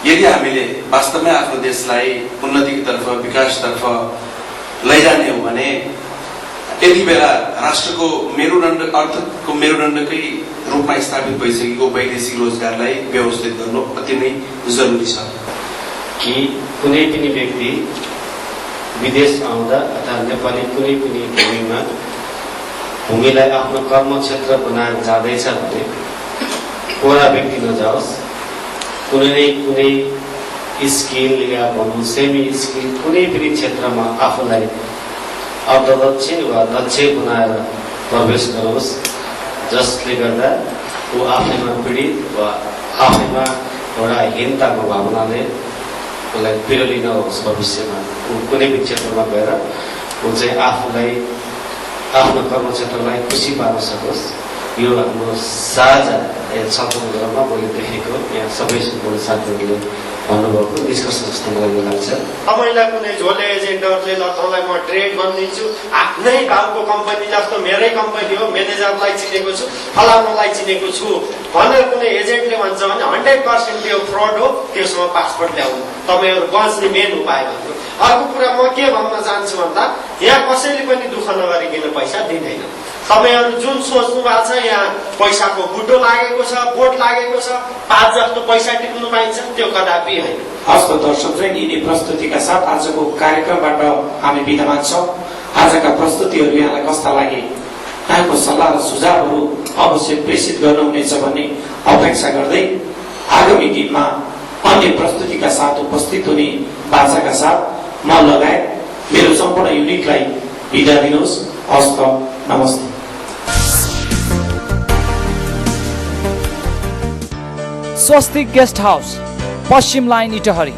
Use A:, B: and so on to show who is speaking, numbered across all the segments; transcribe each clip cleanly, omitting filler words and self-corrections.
A: यदि हामीले वास्तवमै आफ्नो देशलाई उन्नतितर्फ विकासतर्फ लैजाने हो भने यति बेला राष्ट्रको मेरुदण्ड अर्थको मेरुदण्डकै रूपमा स्थापित भइसकेको वैदेशिक रोजगारलाई व्यवस्थित गर्नु अति नै जरुरी छ
B: कि कुनै पनि व्यक्ति विदेश आउँदा अथवा नेपाली कुनै पनि भूमिलाई आफ्नो कर्मक्षेत्र बनाएर जाँदैछ भने कोरा व्यक्ति नजाओस्, कुनै स्किल या भनौँ सेमी स्किल कुनै पनि क्षेत्रमा आफूलाई अर्धदक्ष वा दक्ष बनाएर प्रवेश गरोस्, जसले गर्दा ऊ आफैमा पीडित वा आफैमा एउटा हीनताको भावनाले उसलाई बिरली नहोस्। भविष्यमा ऊ कुनै पनि क्षेत्रमा गएर ऊ चाहिँ आफूलाई आफ्नो कर्मक्षेत्रलाई खुसी पार्न सकोस्। यो हाम्रो साझा सपनामा मैले देखेको यहाँ सबै साथीहरूले भन्नुभएको निष्कर्ष जस्तो मलाई लाग्छ।
C: तपाईँलाई कुनै झोले एजेन्टहरूले ल तँलाई म ट्रेड गरिदिन्छु, आफ्नै गाउँको कम्पनी जस्तो मेरै कम्पनी हो, म्यानेजरलाई चिनेको छु, फलानालाई चिनेको छु भनेर कुनै एजेन्टले भन्छ भने 100% त्यो फ्रड हो, त्योसँग पासपोर्ट ल्याउनु, तपाईँहरू बच्ने मेन उपाय भन्नु। अर्को कुरा म के भन्न चाहन्छु भन्दा यहाँ कसैले पनि दुःख नगरिकन पैसा दिँदैन। तपाईँहरू जुन सोच्नु भएको छ यहाँ पैसाको बुटो लागेको छ, बोट लागेको छ, 5 जस्तो पैसा टिप्नु पाइन्छ, त्यो कदापि होइन।
D: हस्त दर्शकवृन्द, यिनी प्रस्तुतिका साथ आजको कार्यक्रमबाट हामी बिदा माग्छौँ। आजका प्रस्तुतिहरू यहाँलाई कस्ता लागे, यहाँको सल्लाह र सुझावहरू अवश्य प्रेषित गर्नुहुनेछ भन्ने अपेक्षा गर्दै आगामी दिनमा अन्य प्रस्तुतिका साथ उपस्थित हुने बाचाका साथ म लगायत मेरो सम्पूर्ण युनिटलाई बिदा दिनुहोस्। हस्त नमस्ते।
E: स्वस्तिक गेस्ट हाउस, पश्चिम line, Itahari,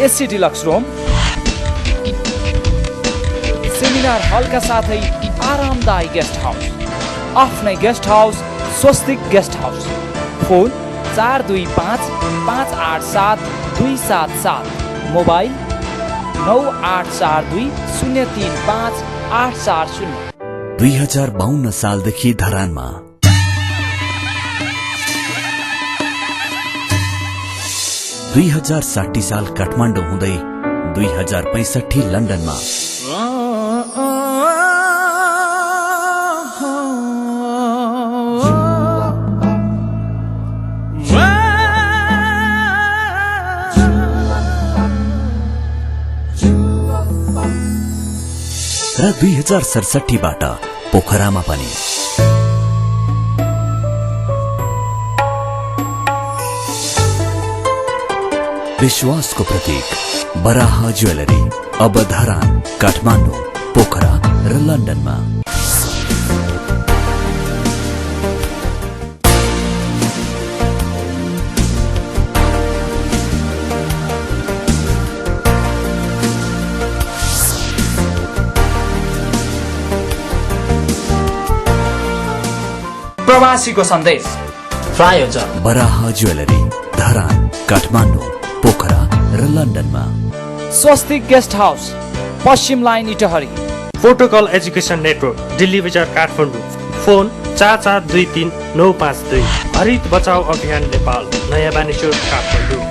E: AC deluxe room, seminar हलका साथै आरामदायी गेस्ट हाउस। आफ्नै गेस्ट हाउस स्वस्तिक गेस्ट हाउस। Phone 425-587-277, mobile 9842-035-840।
F: 2052 सालदेखि धरानमा, 2060 साल काठमाडौँ हुँदै 2065 लन्डनमा, 2067 बाट पोखरामा पनि। विश्वासको प्रतीक बराह ज्वेलरी अब धरान, काठमाडौँ, पोखरा र लन्डनमा।
E: प्रवासीको सन्देश प्रायोजक
F: बराह ज्वेलरी, धरान, काठमाडौँ, पोखरा र लन्डनमा।
E: स्वस्तिक गेस्ट हाउस, पश्चिम line, Itahari.
G: Protocol education network, Delhi बजार, काठमाडौँ। फोन 4423-952। हरित बचाउ अभियान नेपाल, नयाँ बानेश्वर, काठमाडौँ।